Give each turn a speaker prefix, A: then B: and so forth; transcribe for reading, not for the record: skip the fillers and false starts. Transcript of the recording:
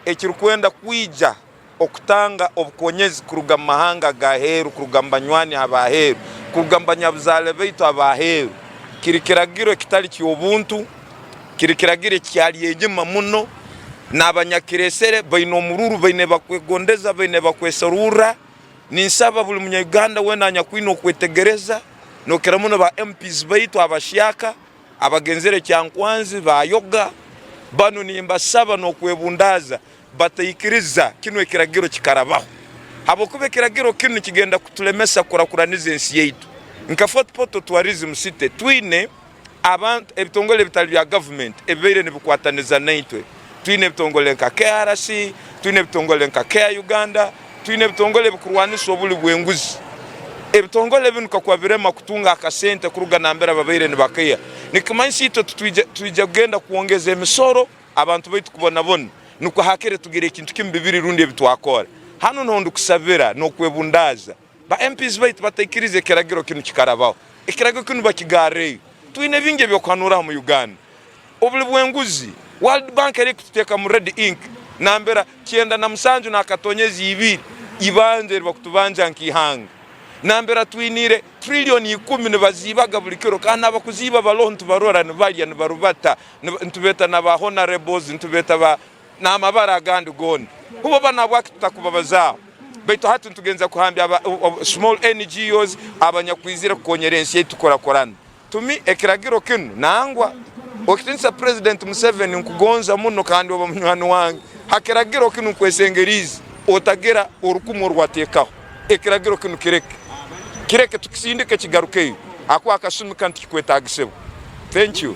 A: ekirikwenda kwija okutanga obukonyezi kuruga mu mahanga ag'aheeru, kuruga mu banywani ab'aheeru, kuruga mu banyabuzaare baitu ab'aheeru, kiri kiragiro ekitari ky'obuntu, kiri kiragiro ekikyari enyima muno, n'abanyakireesere baine omururu, baine bakwegondeza, baine bakwesorurra. Ninsaba buri munya-Uganda weena anyakwine okwetegereza, nokira muno ba MPs baitu abahyaka, abagenzere Kyankwanzi, bayoga, banu nimbasaba n'okwebundaaza bataikiriza kinu ekiragiro kikarabaho habwokuba ekiragiro kinu nikigenda kutulemesa kukurakuraniza ensi yaitu. Nka Fort Portal Tourism City twine abantu, ebitongole ebitali bya gavumenti ebibaire nibikwataniza naitwe. Twine ebitongole nka KRC, twine ebitongole nka Care Uganda, twine ebitongole ebikurwanisa obuli bw'enguzi. Ebitongole binu kakuba birema kutunga akasente kuruga nambere babaire nibakaiha, nikimanyisa itwe titwija kugenda kwongeza emisoro abantu baitu kubonabona nukwo hakire tugire ekintu kimu bibiri rundi ebi twakora. Hanu nuho ndikusabira n'okwebundaaza ba MPs baitu bataikiriza ekiragiro kinu kikarabaho. Ekiragiro kinu bakigarreyo. Twine bingi eby'okuhanuuraho mu Uganda. Obuli bw'enguzi, World Bank erikututeeka mu red ink nambera 97 n'akatonyezi ibiri ibanja eri bakutubanja nk'ihanga. Nambera twiniire trillion ikumi nibaziibaga buli kiro kandi n'abakuziiba baloho nitubarora nibalya nibarubata nitubeeta na ba honourables nitubeeta ba n'amabara agandi goona. Hubo banu habwaki tutakubabazaaho? Baitu hati nitugenza kuhambya aba small NGOs abanyakwizire kukonyera ensi yaitu kukurakurana. To me ekiragiro kinu nangwa. Okitinisa President Museveni nkugonza muno kandi oba munywani wange. Ha kiragiro kinu nkwesengeriize otagira orukumu orwatekaho. Ekiragiro kinu kireke. Kireke tukisindike kigarukeyo ahakuba akasumi kanu tikikwetagisibwa. Thank you.